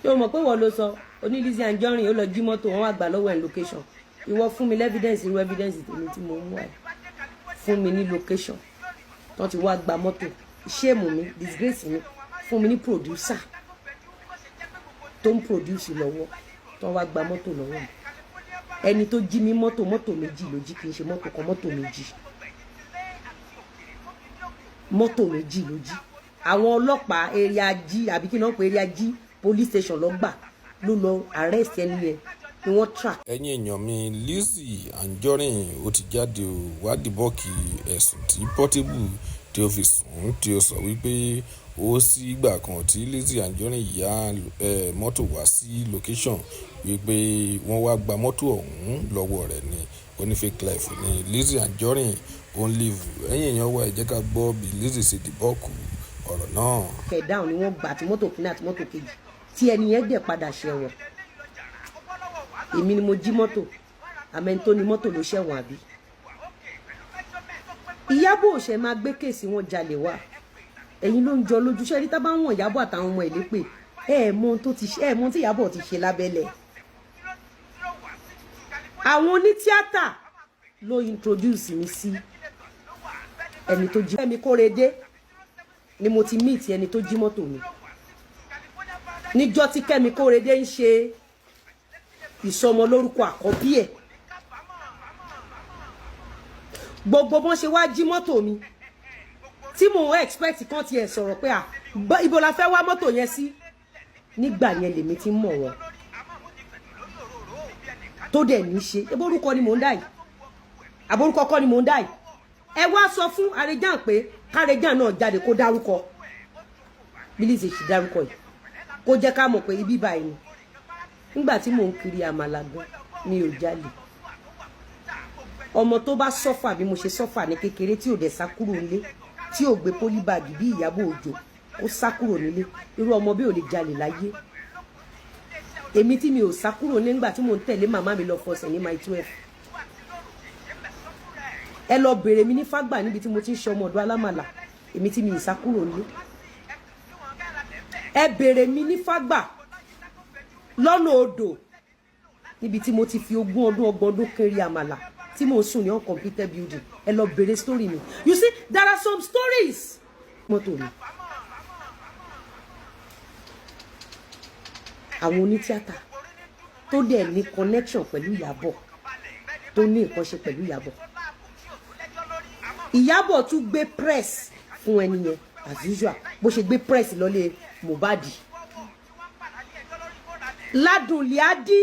Ṣé o mọ̀ pé wọ́n ló sọ oní Lizzy Anjorin ó lọ jí mọ́tò, wọn wá gbà lọ́wọ́ ẹ̀ location? Ìwọ fún mi evidence, irú evidence tèmi tí mo mú wáyé, fún mi ní location tó ti wá gba mọ́tò. Shame mi, disgrace mi. Fún mi ní producer tó ń produce lọ́wọ́ tó wá gba mọ́tò lọ́wọ́ mi. Ẹni tó jí mi mọ́tò, mọ́tò méjì ló jí, kì í ṣe mọ́tò kan, mọ́tò méjì, mọ́tò méjì ló jí. Àwọn ọlọ́pàá Area G, àbí kí náà pé, Area G police station ló gbà ló lọ arrest ẹni yẹn ni wọ́n track. Ẹ̀yin èèyàn mi, Lizzy Anjorin ó ti jáde ó wá debunk ẹ̀sùn tí Portable tí ó fi sùn, tí ó sọ wípé ó sì ìgbà kan tí Lizzy Anjorin ya mọ́tò wá sí location, wípé wọ́n wá gba mọ́tò ọ̀hún lọ́wọ́ rẹ̀ ni. Ó ní fake life ni Lizzy Anjorin ó ń live. Ẹ̀yin èèyàn wa, ẹ jẹ́ ká gbọ́ bí Lizzy ṣe debunk ọ̀rọ̀ náà. Kẹ̀dáhùn ni wọ́n gbà àti mọ́tò kìíní àti mọ́tò kejì tí ẹni yẹn dẹ̀ padà ṣẹ̀wọ̀n. Èmi ni mo jí mọ́tò, àmẹ́ni tó ní mọ́tò ló ṣẹ̀wọ̀n, àbí? Ìyábọ̀ òṣè máa gbé case wọn jalè wá, ẹ̀yin ló ń jọ lójú. Ṣẹ́rí tá bá wọ̀n Ìyábọ̀ àtàwọn ọmọ ẹ̀ lépè, ẹ ẹ̀ mọ ohun tó ti ṣe, ẹ mọ ohun tí Ìyábọ̀ ti ṣe lábẹ́lẹ̀. Àwọn onítíátà ló introduce mi sí ẹni tó jí Fẹ́mi Kórèdé ni mo ti meet ẹni tó jí mọ́tò mi níjọ́ tí Kẹ́mi Kórèdé ń ṣe ìsọmọlórúkọ àkọ́bí ẹ̀. Gbogbo bọ́n ṣe wá jí mọ́tò mi tí mò ń expect kan tiẹ̀ sọ̀rọ̀ pé à ibo la fẹ́ wá mọ́tò yẹn sí. Nígbà yẹn lèmi ti ń mọ̀ wọ́n tó dẹ̀ ní ṣe eborúkọ ni mò ń dà yìí, àborúkọ kọ́ ni mò ń dà yìí. Ẹ wá sọ fún Arejan pé kÁrẹjàn náà jáde kó dárúkọ bí Lizzy ṣe dárúkọ yìí, kó jẹ́ ká mọ̀ pé ibi báyìí ni. Nígbà tí mò ń kiri àmàlà gan, mi ò jalè. Ọmọ tó bá suffer bí mo ṣe suffer ní kékeré, tí ò dẹ̀ sá kúrò nílé, tí ò gbé polybag bí Ìyábọ̀ Òjó ó sá kúrò nílé, irú ọmọ bí ò lè jalè láyé. Èmi tí mi ò sá kúrò nílé nígbà tí mò ń tẹ̀lé màmá mi lọ fọsẹ̀ ní Mile 12, ẹ lọ bèrè mi ní Fágbà níbi tí mo ti ń ṣe ọmọ ọ̀dọ̀ alámàlà. Èmi tí mi ì sá kúrò nílé, ẹ bèrè mi ní Fágbà lọ́nà odò níbi tí mo ti fi 20 ọdún, 30 ọdún kiri àmàlà, tí mò ń sùn ní uncompleted building. Ẹ lọ bèrè story mi. You see, there are some stories. Mọ́tò mi, àwọn onítíátà tó dẹ̀ ní connection pẹ̀lú Ìyábọ̀, tó ní nǹkan ṣe pẹ̀lú Ìyábọ̀, Ìyábọ̀ tún gbé press fún ẹni yẹn as usual, bó ṣe gbé press lọ́lé Mohbad. Ládùn Liadi